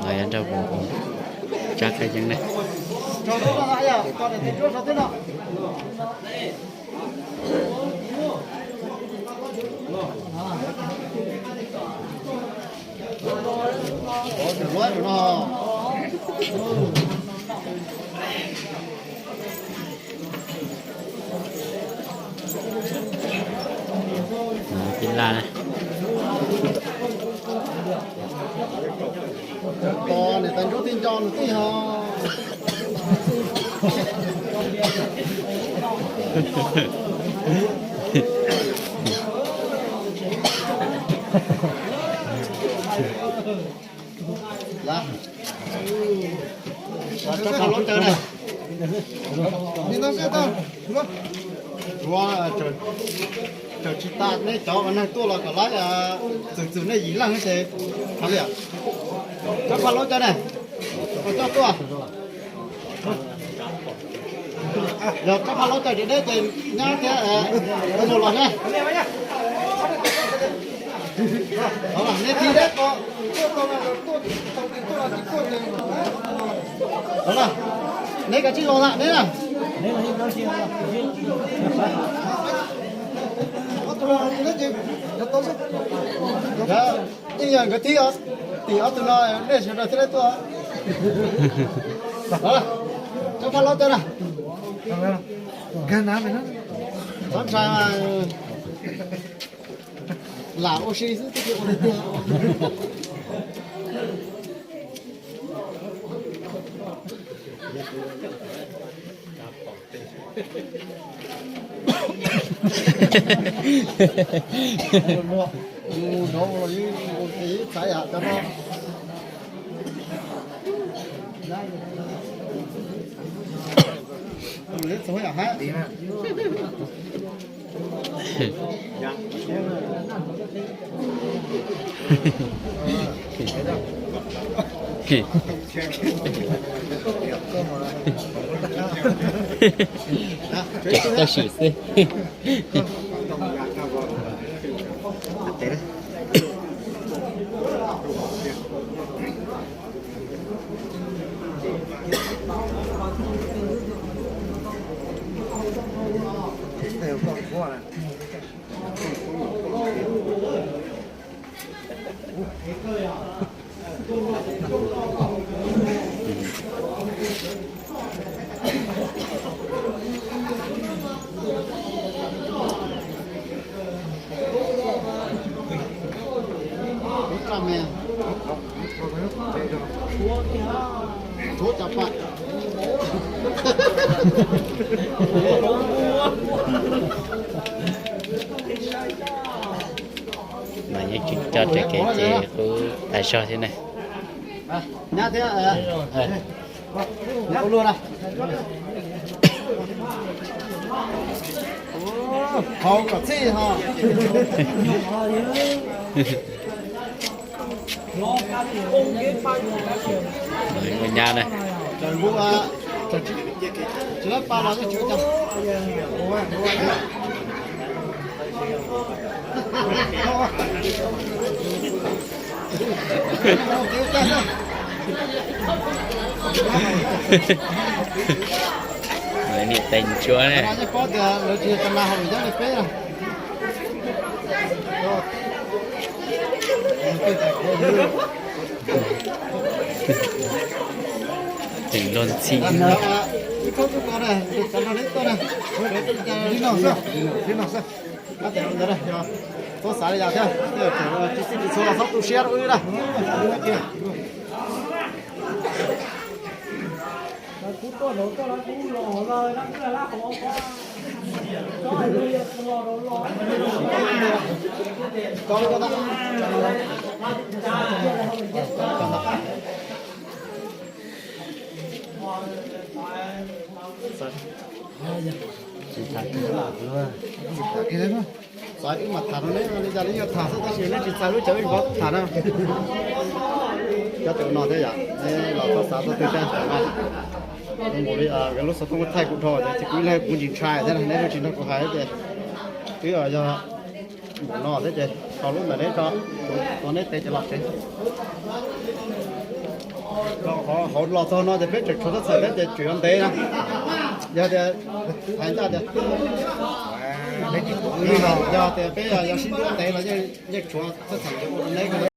Los yog nrog kuv tsab kab yeeb ne. Tij laj na. Tos niam tais ncuab tij nco nws tij ho. Tsob paj laub caw na. Tsuav tsis tas nej cov neeg tuaj los kom laib txwm txwm nej yim leej ces. Tsob paj laub caw na, kom coj tuaj. Yog tsob paj laub caw deb deb ces nyab thiab mus los na. Nej thiab ko. Neb kav tsij los lam neb na. Ib yam nkawd thib tim ob tug no nej sawv daws thiaj li tuaj. Tsob paj laub caw na. Txhob ntshai mas. Lam ua si xwb twb tsis ua li tiag. Tab sis xwb. Mas yeej tsis coj raws kev ces kuj tas zog thiab ne. Hau kom txhij ho. Ua nyab na. Tsis lab pa los tsis ua cas. Niam tais ntsuab ne. Tseem luag ntxhi. Txhob xav li yam thiab, tsis txhua los txhob tu siab rau wb na. Xav wb mam tham rau neb, li cas neb yuav tham xwb tab sis neb tsis txais lub cawv wb yuav tham na. Cov tus no thiab yom, neb los txhob xav txog twg thiab. Npaum li nkawd lub xov tooj thaij kuv dhau ces kuv ib leeg kuv ntsis ntshai thiab, neb twb tsis nrog kuv hais ces twb yog npaum no thiab ces. Tau lub ntawm neb tso, tuav neb tes ces los tsev. Hauv los txog no ces peb tseem tshuav txhab txhawm thiab ces tseem yuav ntev na. Yog tias hais ncaj tias, yog tias peb yog sib nruab ntev los yeej tshuav txhab txhawm ces ua rau neb